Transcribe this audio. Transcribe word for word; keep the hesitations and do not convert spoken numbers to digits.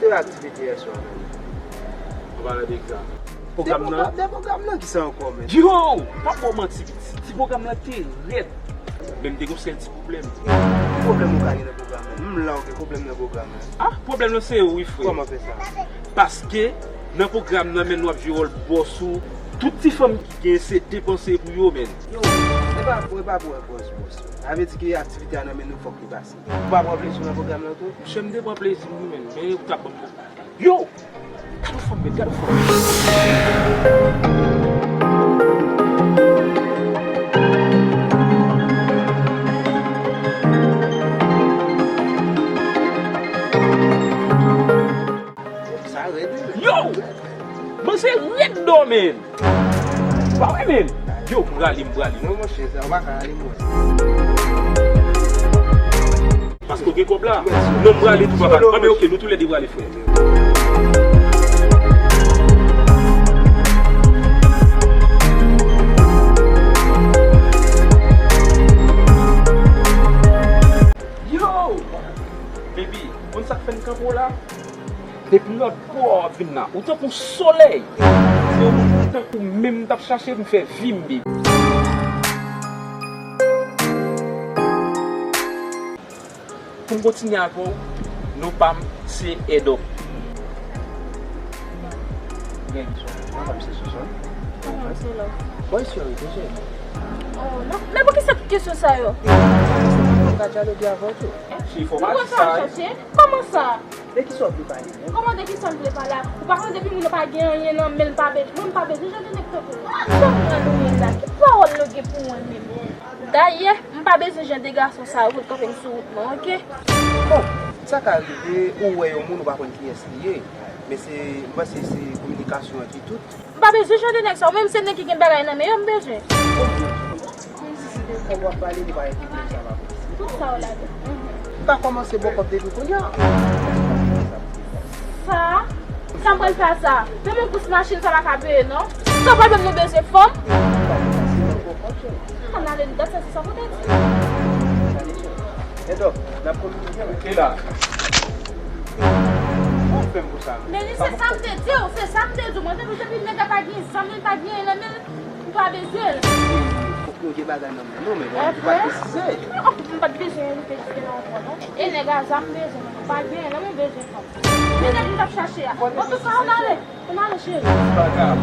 Te aktivite yè swa, men. An palan de egzamen. Pwogram nan? De pwogram nan, ki sa ankò, men? Yo! Pa ba w manti, pitit. Ti pwogram nan te rèd. Men m te gon sèl ti pwoblèm. Ki pwoblèm ou ka gen nan pwogram nan? M la ou gen pwoblèm nan pwogram nan. Ah, pwoblèm nan se ou wi, frè. Kòman fè sa? Paske nan pwogram nan, men, w ap jwe wòl bòs ou. Tout ti fanm ki gen se depanse pou yo, men. Yo, e pa pou, e pa pou wè bòs, bòs. Sa vle di ke aktivite a nan men nou, fòk li pase. Ou pa pran plezi w nan pwogram nan tou? Monchè, m te pran plezi m wi, men, men ou t ap ban m. Yo! Gade yon fanm, men, gade yon fanm. Sa rèd wi. Yo! Manzè rèd non, men. Ba wi, men. Yo, m prale, m prale. Non, monchè, sa, w pa ka ale, mwen. Paske w gen kòb la. Non, m prale tou, papa. Anben, oke, nou toulède prale, frè. Yo! Baby, konn sa k fè m kanpe w la? Depi lòt bò w ap vin la, ou tankou solèy. Se yon moun tankou mwen m t ap chache pou m fè vi m, baby. Pou m kontinye avè w, non pa m se Edòp. Gen kesyon. Non pa m se Soson. Non pa m se Love. Boy, sorry, kesyon. Oh, non. Men poukisa tout kesyon sa yo? Mwen ka dyaloge avè w tou. Se enfòmasyon sa. Kòman sa? De kisa w vle pale menm? Kòman de kisa m vle pale a? Ou pa konn depi moun nan pa gen anyen nan men l, pa be-, mwen m pa bezwen jan de nèg tankou w. Sa w pran nou menm la? Ki pawòl nou gen pou mwen menm? Dayè, m pa bezwen jan de gason sa yo pou l kanpe m sou wout mwen, oke? Bon, sa ka rive, ou wè yon moun, ou pa konn kiyès li ye. Men se, m panse se kominikasyon an ki tout. M pa bezwen jan de nèg sa yo, menm se nèg ki gen bagay nan men yo m bezwen. Kòm w ap pale, li pa enteresan sa pa posib. Tout sa w la di. M ta kòmanse bòkòt depi kounye a. Sa? Sa m pral fè a sa? Menm yon kous machin sa pa ka peye non. Sa w pral ban m nou bezwen fanm? Ann ale, dat sa se sa pote di. Edòp, n ap kominike. Rete la. Ou fè m pou sa. Men li se sa m te di w, se sa m te di w. Mwen te di w depi nèg la pa gen zam, li pa gen anyen nan men l, m pa bezwen l. Fòk nou gen bagay nan men nou, men nou pa presize. Non, m pa t bezwen li te di nan ankò non. E nèg a zam bezwen, m pa gen anyen nan men, bezwen fanm. Men nèg m t ap chache a. Antouka, ann ale, ann ale cheri. Pa grav.